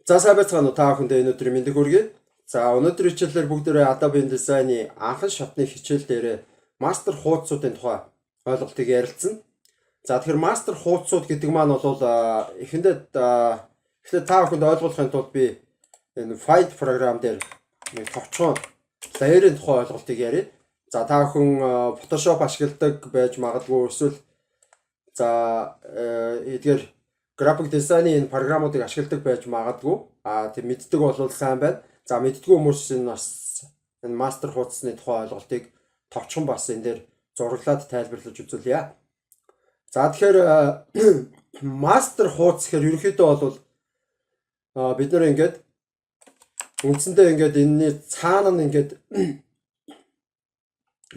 За, сайн байцгаана уу, та бүхэндээ энэ өдрийн мэндийг хүргэе. За, өнөөдрийн хичээлээр бүгдээрээ Adobe InDesign-ы анхан шатны хичээл дээрээ мастер хуудасуудын тухай ойлголтыг ярилцсан. За, тэгэхээр мастер хуудасууд гэдэг маань бол эхэндээ эхлээд та бүхэнд ойлгуулахын тулд би энэ Find програм дээр нэг товчхон layer-ын тухай ойлголтыг ярья. За, та бүхэн Photoshop ашигладаг байж магадгүй, эсвэл за эдгээр график дизайны энэ програмуудыг ашигладаг байж магадгүй. А тийм мэддэг бол сайн байна. За, мэддэггүй хүмүүс энэ бас энэ мастер хуудасны тухай ойлголтыг товчхон бас энэ дээр зураглаад тайлбарлаж үзүүлье. За, тэгэхээр мастер хуудас гэхээр ерөнхийдөө бол бид нар ингээд үндсэндээ ингээд энэний цаана нь ингээд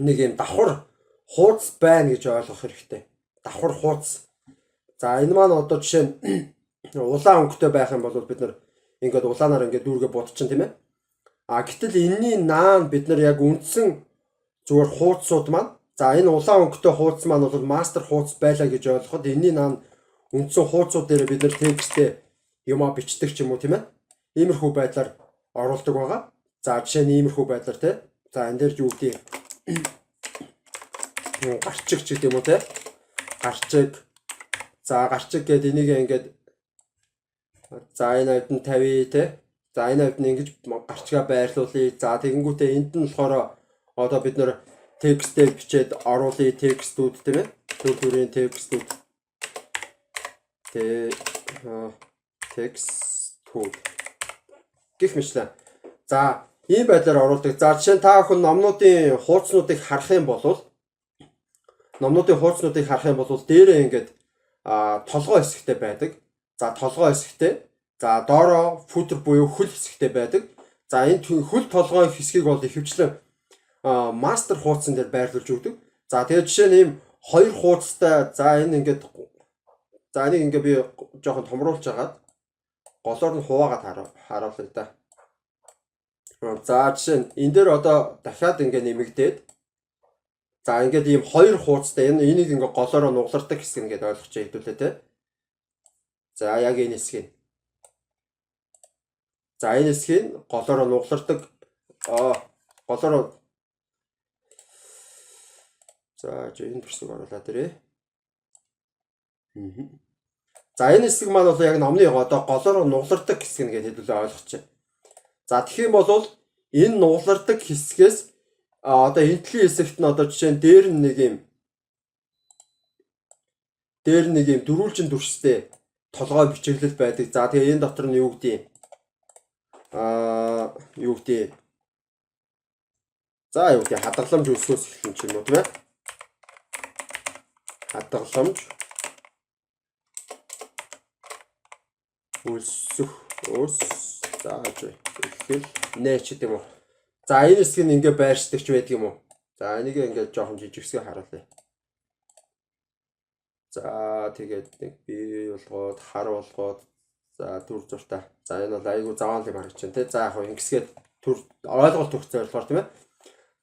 нэг юм давхар хуудас байна гэж ойлгох хэрэгтэй. Давхар хуудас. За, энэ маань одоо жишээ нь улаан өнгөтэй байх юм бол бид нар ингээд улаанаар ингээд дүүргээ будчихна, тийм ээ. А гэтэл энэний наан бид нар яг үндсэн зүгээр хуудасууд маань, за, энэ улаан өнгөтэй хуудас маань бол мастер хуудас байлаа гэж ойлгоход энэний наан үндсэн хуудасууд дээр бид нар текстээ юмаа бичдэг ч юм уу, тийм ээ. Иймэрхүү байдлаар оруулдаг байгаа. За, жишээ нь иймэрхүү байдлаар, тийм. За, энэ дээр юу гэдэг, гарчиг ч гэдэг юм уу, тийм. Гарчиг. За, гарчиг гэдэг энийг ингээд, за, энэ хавьд нь 50, те. За, энэ хавьд нь ингэж гарчгаа байрлуулъя. За, тэгэнгүүтээ энд нь болохоор одоо бид нар текстээ бичээд оруулъя, текстүүд, тийм ээ. Төр төрийн текстүүд. Тэ текстүүд гэх мэтлээ. За, ийм байдлаар оруулдаг. За, жишээ нь та бүхэн номнуудын хуудаснуудыг харах юм бол дээрээ ингээд толгой хэсэгтэй байдаг. За, толгой хэсэгтэй. За, доороо footer буюу хөл хэсэгтэй байдаг. За, энэ хөл толгой хэсгийг бол ихэвчлэн мастер хуудсан дээр байрлуулж өгдөг. За, тэгээд жишээ нь ийм хоёр хуудастай, за, энэ ингээд, за, энийг ингээд би жоохон томруулж агаад голоор нь хуваагаад харуулъя да. За, жишээ нь энэ дээр одоо дахиад ингээд нэмэгдээд, за, ингээд ийм хоёр хуудастай, энийг ингээд голоороо нугалардаг хэсэг ингээд ойлгож хэдүүлээ, те. За, яг энэ хэсгийг. За, энэ хэсгийг голоороо нугалардаг. Голоороо, за, энэ төрсөг оруулаад ирээ. За, энэ хэсэг маань бол яг номны одоо голоороо нугалардаг хэсэг нэгээд хэдүүлээ ойлгочих. За, тэгэх юм бол энэ нугалардаг хэсгээс одоо энэ талын хэсэгт нь одоо жишээ нь дээр нэг юм дөрвөлжин дүрстэй толгой бичиглэл байдаг. За, тэгээ энэ дотор нь юу гэдгийг юу гэдгийг, за, юу гэдгийг, хадгаламж өсгөөс эхэлнэ ч юм уу, тийм ээ. Хадгаламж өсөх өс, за, эхэл нэ ч гэдэг юм уу. За, энэ хэсэг нь ингээ байршдаг ч байдаг юм уу. За, энийг ингээд жоохон жижигсгээ харуулъя. За, тэгээд нэг бий болгоод, хар болгоод, за, түр зуртай. За, энэ бол айгүй заваан юм харагдаж байна, те. За, яг хөө ингэсгээд төр ойлголт өгөх зорилгоор, тийм ээ.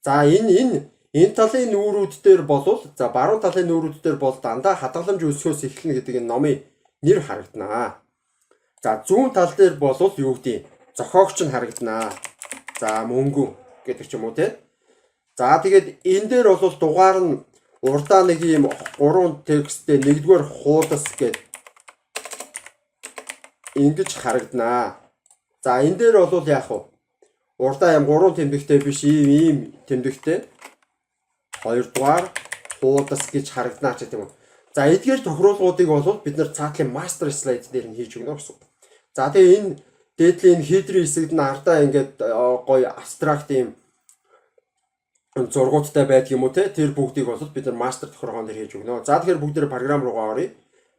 За, энэ талын нүүрүүд дээр болвол, за, баруун талын нүүрүүд дээр бол дандаа хадгаламж өсгөөс эхэлнэ гэдэг энэ номын нэр харагданаа. За, зүүн тал дээр болвол юу гэдгийг, зохиогч нь харагданаа. За, мөнгө гэдэг ч юм уу, те. За, тэгээд энэ дээр бол дугаар нь урдаа нэг ийм гурван тексттэй нэгдүгээр хуудас гэд ингэж харагданаа. За, энэ дээр бол яах вэ? Урдаа юм гурван тэмдэгтэй биш, ийм тэмдэгтэй хоёрдугаар хуудас гэж харагданаа ч гэдэг юм уу. За, эдгээр тохируулгуудыг бол бид нар цаатлын master slide дээр нь хийж өгнө гэсэн. За, тэгээ энэ дээдлийн header-ийн хэсэгт нь ардаа ингээд гоё abstract ийм зургуудтай байдаг юм уу, те, тэр бүгдийг бол бид нар мастер тохиргоон дээр хийж өгнө. За, тэгэхээр бүгдээр програм руугаа оръё.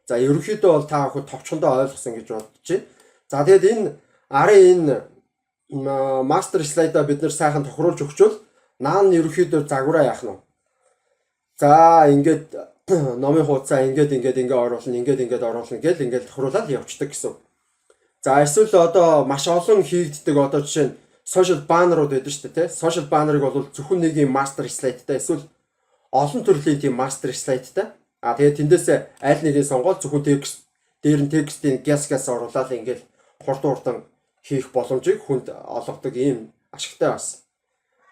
За, ерөнхийдөө бол та бүхэн товчхондоо ойлгосон гэж бодож байна. За, тэгээд энэ арын энэ master slide-аа бид нар сайхан тохируулж өгчвөл наан нь ерөнхийдөө загвараа яах нь вэ? За, ингээд номын хуудасаа ингээд ингээд ингээ оруулна, ингээд ингээд оруулна гэл ингээд тохируулаад явцдаг гэсэн. За, эсвэл одоо маш олон хийгддэг, одоо жишээ нь social banner-ууд байдаг шүү дээ, тий. Social banner-ыг бол зөвхөн нэг юм master slide-тай эсвэл олон төрлийн тийм master slide-тай. А тэгээд тэндээсээ аль нэгийг сонгоод зөвхөн текст дээр нь текстийн гяс гяс оруулаад ингээд хурдан хурдан хийх боломжийг хүнд олгодог ийм ашигтай бас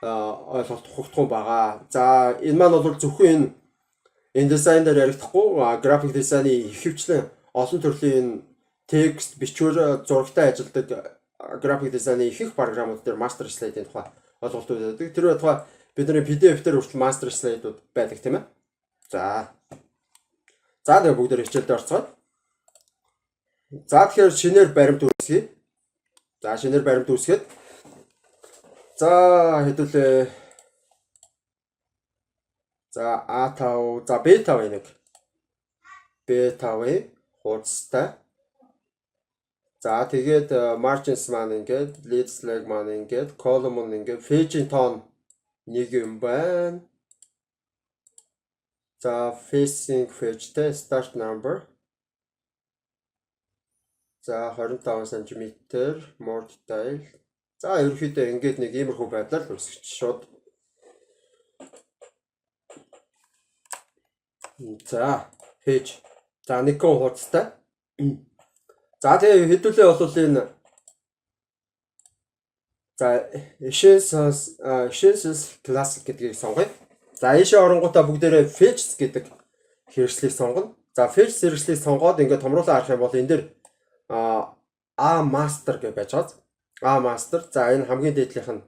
ойлголт ухагдахуун байгаа. За, энэ маань бол зөвхөн энэ InDesign дээр яригдахгүй, график дизайны ихэвчлэн олон төрлийн энэ текст, бичвэр, зурагтай ажилладаг график дизайны ихэнх програмууд дээр master slide-ын тухай ойлголтууд байдаг. Тэр байтугай бидний PDF дээр хүртэл master slide-ууд байдаг, тийм ээ. За. За, тэгээ бүгдээр хичээлдээ орцгоё. За, тэгэхээр шинээр баримт үүсгэе. За, шинээр баримт үүсгээд, за, хэдүүлээ. За, А5, за, Б5, нэг Б5-ын хуудастай. За, тэгээд margins маань ингээд, lead slag маань ингээд, column нь ингээд, page-ийн tone нэг юм байна. За, facing page-тэй, start number. За, 25 см, more detail. За, ерөнхийдөө ингээд нэг иймэрхүү байдлаар л үүсгэж шууд. За, page. За, нэгэн хуудастай. За, тэгээ хэдүүлээ бол энэ, за, Essentials Classic гэдгийг сонгоё. За, ийшээ оронгуудаа бүгдээрээ Pages гэдэг хэрэгслийг сонгоно. За, Pages хэрэгслийг сонгоод ингээд томруулан харах юм бол энэ дээр A master гэж байж байгаа. A master. За, энэ хамгийн дээдлийнх нь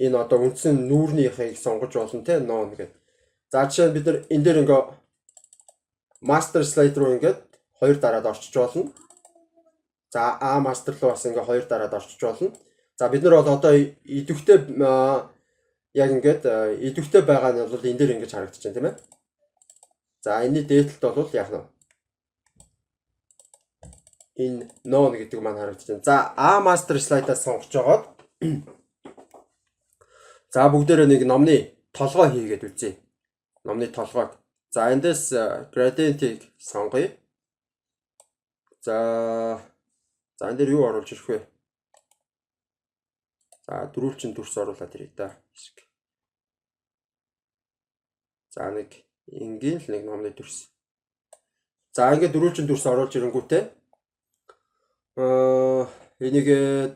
энэ одоо үндсэн нүүрнийхийг сонгож болно те, none гэдэг. За, жишээ нь бид нар энэ дээр ингээ master slide руу ингээд хоёр дараад орчиж болно. За, A master руу бас ингээ хоёр дараад орчиж болно. За, бид нар бол одоо идэвхтэй, яг ингээд идэвхтэй байгаа нь бол энэ дээр ингэж харагдаж байна, тийм ээ. За, энэний дээдлэлт бол яг нь энэ none гэдэг маань харагдаж байна. За, A master slide-аас сонгож жагаад, за, бүгдээрээ нэг номны толгой хийгээд үзье. Номны толгойг. За, эндээс gradient-ийг сонгоё. За, энэ дээр юу оруулж ирэх вэ? За, дөрвөлжин дүрс оруулаад ирье да. Хэсэг. За, нэг энгийн л нэг номны дүрс. За, ингээд дөрвөлжин дүрс оруулж ирэнгүүтээ энийг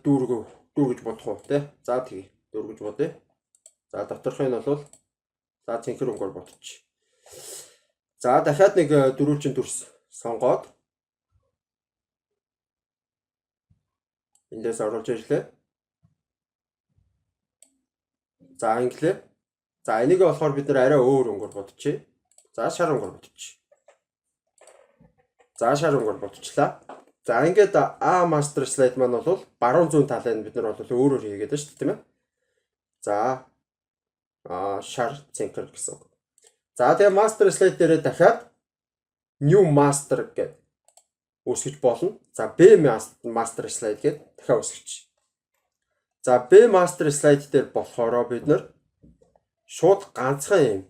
дүүргэж бодох уу те. За, тэгье. Дүүргэж бодъё. За, доторх нь бол, за, цэнхэр өнгөөр бодчих. За, дахиад нэг дөрвөлжин дүрс сонгоод эндээс оруулж ирлээ. За, инглээ. За, энийг болохоор бид нар арай өөр өнгөөр бодчихъя. За, шар өнгөөр бодчих. За, шар өнгөөр бодчихлаа. За, ингээд A master slide маань бол баруун зүүн талын бид нар бол өөрөөр хийгээд байна шүү дээ, тийм ээ. За, шар цэнхэр гэсэн үг. За, тэгээ master slide дээрээ дахиад new master гэдэг үүсгэж болно. За, B master slide гэдэг дахиад үүсгэж. За, B master slide дээр болохоро бид нар шууд ганцхан юм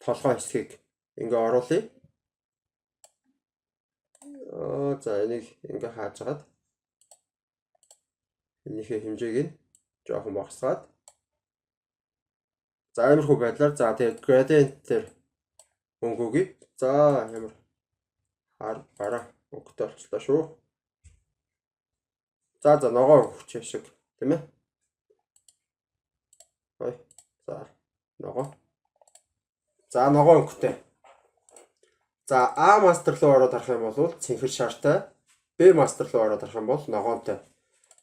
толгой хэсгийг ингээ оруулъя. За, энийг ингээ хааж агаад энийхээ хэмжээг нь жоохон багасгаад, за, иймэрхүү байдлаар, за, тэгээ gradient дээр өнгө өгье. За, ямар хар бараа өнгөтэй болчлоо шүү. За, ногоон өнгөч шиг, тийм ээ. Ой. За, ногоон. За, ногоон өнгөтэй. За, А master руу ороод харах юм бол цэнхэр шартай, Б master руу ороод харах юм бол ногоонтой.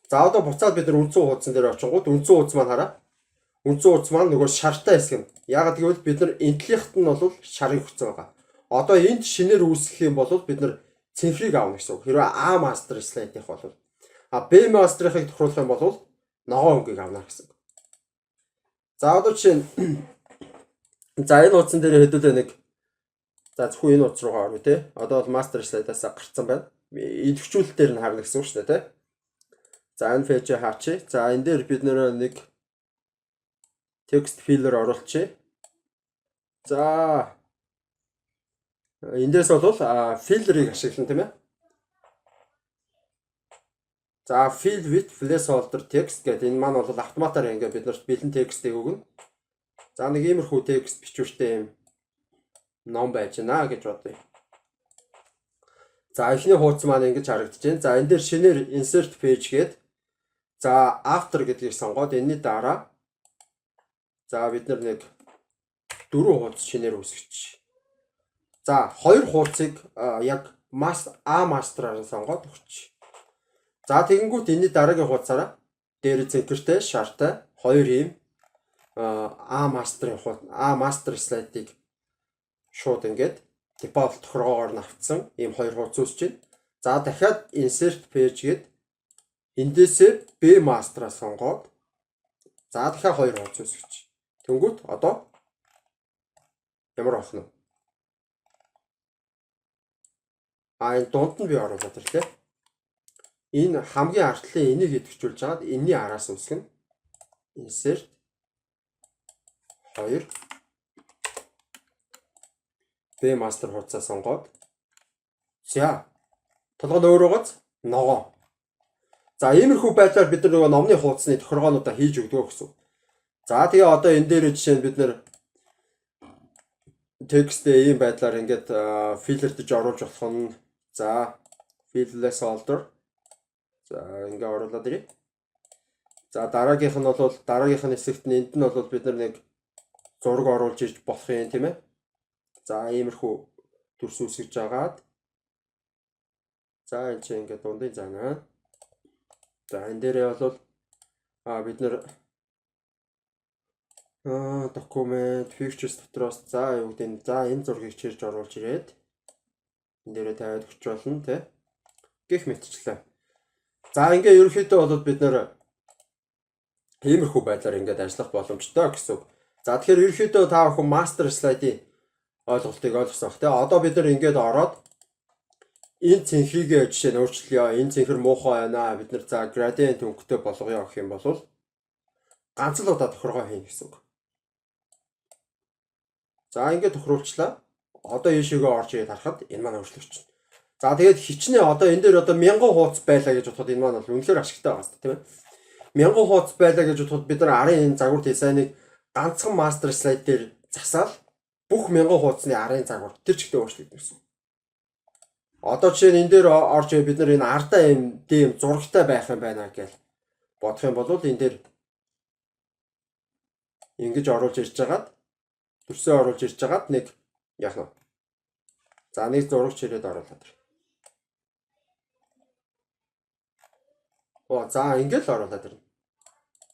За, одоо буцаад бид нар үндсэн хуудсан дээр очингууд үндсэн хуудас маань хараа. Үндсэн хуудас маань нөгөө шартай хэсэг нь. Яагаад гэвэл бид нар энтлийнхт нь бол шарыг өгсөн байгаа. Одоо энд шинээр үүсгэх юм бол бид нар цэнхрийг авна гэсэн үг. Хэрвээ А master slide-ийнх бол, а Б master-ыг тохируулах юм бол ногоон өнгийг авна гэсэн үг. За, одоо жишээ нь, за, энэ хуудсан дээр хэдүүлээ нэг, за, зөвхөн энэ хуудас руугаа орё те. Одоо бол master slide-аас гарцсан байна. Идэвхжүүлэлт дээр нь харна гэсэн үг шүү дээ, те. За, энэ page хаачих. За, энэ дээр бид нэг text filler оруулчих. За, эндээс бол filler-ыг ашиглана, тийм ээ. За, fill with placeholder text гэдэг энэ маань бол автоматар ингээд бид нарт бэлэн текстийг өгнө. За, нэг иймэрхүү текст бичвэртэй юм ном байж байна гэж бодъё. За, эхний хуудас маань ингэж харагдаж байна. За, энэ дээр шинээр insert page гээд За, after гэдгийг сонгоод энэний дараа за бид нар нэг дөрвөн хуудас шинээр үүсгэж. За, хоёр хуудсыг яг A master-аар нь сонгоод өгч. За, тэгэнгүүт энэний дараагийн хуудасаараа дээр цэнхэртэй, шартай хоёр ийм A master-ын хууд A master слайдыг шууд ингээд default тохиргоогоор нь авцсан ийм хоёр хуудас үүсэж байна. За, дахиад insert page гээд эндээсээ B master-аа сонгоод за дахиад хоёр хуудас үүсгэж. Тэнгүүт одоо ямар байх нь вэ? А, энэ дунд нь би оруулаад ирлээ. Энэ хамгийн артлын энийг идэвхжүүлж хагаад энэний араас үүсгэнэ. Insert 2 B master хуудасаа сонгоод за толгой нь өөрөөгөөц ногоо. За, иймэрхүү байдлаар бид нар нөгөө номны хуудасны тохиргоонуудаа хийж өгдөг гэсэн. За, тэгээ одоо энэ дээр жишээ нь бид нар текстээ ийм байдлаар ингээд filler-дэж оруулж болох нь, за, fill placeholder, за, ингээ оруулаад ирье. За, дараагийнх нь бол дараагийнх нь хэсэгт нь энд нь бол бид нар нэг зураг оруулж ирж болох юм, тийм ээ. За, иймэрхүү дүрс үүсгэж агаад за энэ чинь ингээд дундын занаа. За, энэ дээрээ бол бид нар document features дотроос за юу гэдэг нь, за, энэ зургийг чирж оруулж ирээд энэ дээрээ тавиад өгч болно, тий. Гэх мэтчлээ. За, ингээ ерөнхийдөө бол бид нэр иймэрхүү байдлаар ингээд ажиллах боломжтой гэсэн үг. За, тэгэхээр ерөнхийдөө та бүхэн master slide-ийн ойлголтыг ойлгосон бах, тий. Одоо бид нар ингээд ороод энэ цэнхрийг жишээ нь өөрчлөё. Энэ цэнхэр муухай байна. Бид нар за gradient өнгөтэй болгоё гэх юм бол ганц л удаа тохиргоо хийнэ гэсэн үг. За, ингээд тохируулчлаа. Одоо ийшээгээ орж ирээд харахад энэ маань өөрчлөгдсөн. За, тэгээд хичнээн одоо энэ дээр одоо 1000 хуудас байлаа гэж бодоход энэ маань бол үнэхээр ашигтай байгаа юм, тийм ээ. 1000 хуудас байлаа гэж бодоход бид нар арын энэ загвар дизайныг ганцхан master slide дээр засаал бүх 1000 хуудасны арын загвар тэр чигтээ өөрчлөгдөн гэсэн. Одоо жишээ нь энэ дээр орж бид нар энэ ардаа юм дэм зурагтай байх юм байна гэж бодох юм бол энэ дээр ингэж оруулж ирж хагаад дүрсээ оруулж ирж хагаад нэг яах нь. За, нэг зураг чирээд оруулаад ир. Оо, за, ингэж л оруулаад ирнэ.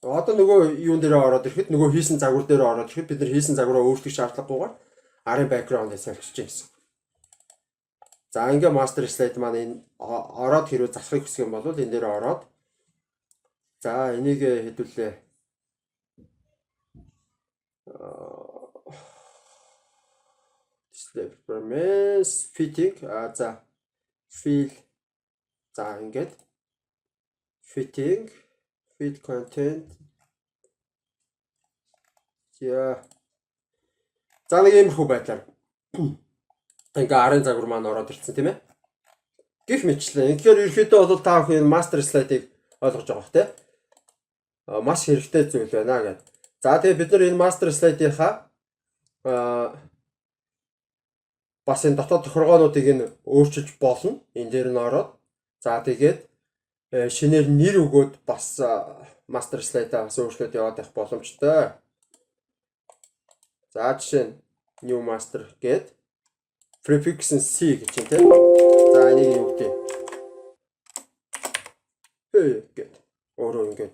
Одоо нөгөө юун дээрээ ороод ирэхэд, нөгөө хийсэн загвар дээрээ ороод ирэхэд бид нар хийсэн загвараа өөрчлөх шаардлагагүйгээр арын background-ыг солилцож байсан. За, ингээ master slide маань энэ ороод хэрвээ засахыг хүсэх юм бол энэ дээр ороод за энийг хэдүүлээ display performance fitting, за, fill, за, ингээд fitting, fit content. За за нэг иймэрхүү байдлаар ингээ арын загвар маань ороод ирсэн, тийм ээ. Гэх мэтчлэн. Тэгэхээр ерөөхдөө бол та бүхэн энэ master slide-ыг ойлгож байгаа бох, тийм. Маш хэрэгтэй зүйл байна гэдэг. За, тэгээ бид нар энэ master slide-ийнхаа бас энэ дотоод тохиргоонуудыг нь өөрчилж болно. Энэ дээр нь ороод за тэгээд шинээр нэр өгөөд бас master slide-аа бас өөрчлөөд яваад байх боломжтой. За, жишээ нь new master гээд prefix нь C гэж чинь, тийм. За, энийг юу гэдэг? Хээ гэд өөрөө ингээд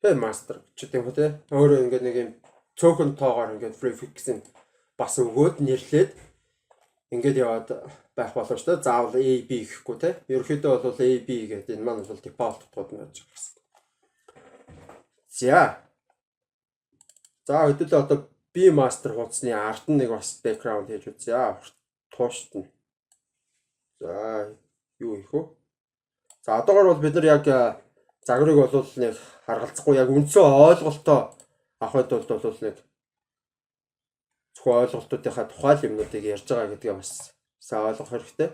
хээ master ч гэдэг юм уу, те. Өөрөө ингээд нэг юм цөөхөн тоогоор ингээд prefix нь бас өгөөд нэрлээд ингээд яваад байх боломжтой. Заавал A B гэхгүй, те. Ерөнхийдөө бол A B гэдэг энэ маань бол default утгууд нь байж байгаа гэсэн. За. За, хэдүүлээ одоо B master хуудасны ард нь нэг бас background хийж үзье. Туушт нь. За, юу их вэ? За, одоогор бол бид нар яг загварыг бол нэг харгалзахгүй яг үндсэн ойлголтоо авахын тулд бол нэг зөвхөн ойлголтуудынхаа тухай л юмнуудыг ярьж байгаа гэдгээ бас сайн ойлгох хэрэгтэй.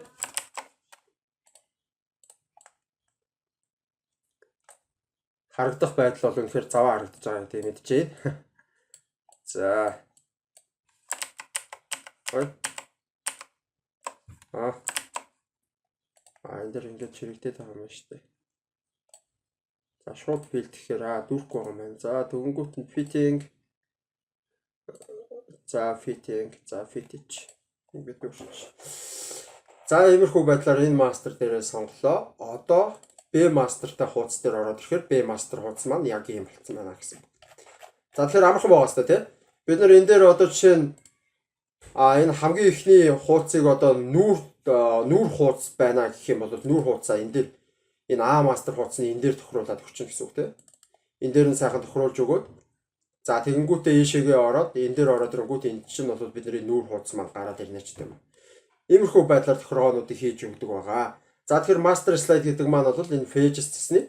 Харагдах байдал бол үнэхээр заваа харагдаж байгаа гэдгийг мэдчихэе. За. Ой. А. А, энэ дэр ингээд чирэгдээд байгаа юм байна шүү дээ. За, шууд build гэхээр дүүрхгүй байгаа юм байна. За, тэгэнгүүт нь fitting, за, fitting, за, fitting ингээд дүүрч. За, иймэрхүү байдлаар энэ мастер дээрээ сонголоо. Одоо B master-тай хуудас дээр ороод ирэхээр B master хуудас маань яг ийм болцсон байна гэсэн. За, тэгэхээр амархан байгаа хэвээр, тий. Бид нар энэ дээр одоо жишээ нь энэ хамгийн эхний хуудсыг одоо нүүр хуудас байна гэх юм бол нүүр хуудасаа энэ дээр, энэ А мастер хуудасны энэ дээр тохируулаад өгчин гэсэн үг, тий. Энэ дээр нь сайхан тохируулж өгөөд, за, тэгэнгүүтээ ийшээгээ ороод, энэ дээр ороод ирэнгүүт энэ чинь бол бидний нүүр хуудас маань гараад ирнэ ч гэдэм юм. Иймэрхүү байдлаар тохиргоонуудыг хийж өгдөг байгаа. За, тэгэхээр master slide гэдэг маань бол энэ pages цэсний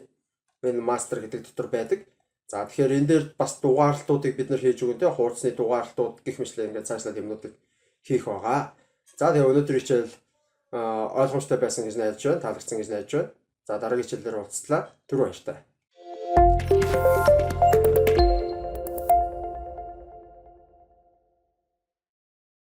энэ master гэдэг дотор байдаг. За, тэгэхээр энэ дээр бас дугаарлтуудыг бид нар хийж өгөн, те, хуудасны дугаарлтууд гэх мэтлээ ингээд цаашлаад юмнуудыг хийх байгаа. За, тэгээ өнөөдөр хичээл ойлгомжтой байсан гэж найдаж байна. Таалагдсан гэж найдаж байна. За, дараагийн хичээлээр уулзлаа. Түр баяртай.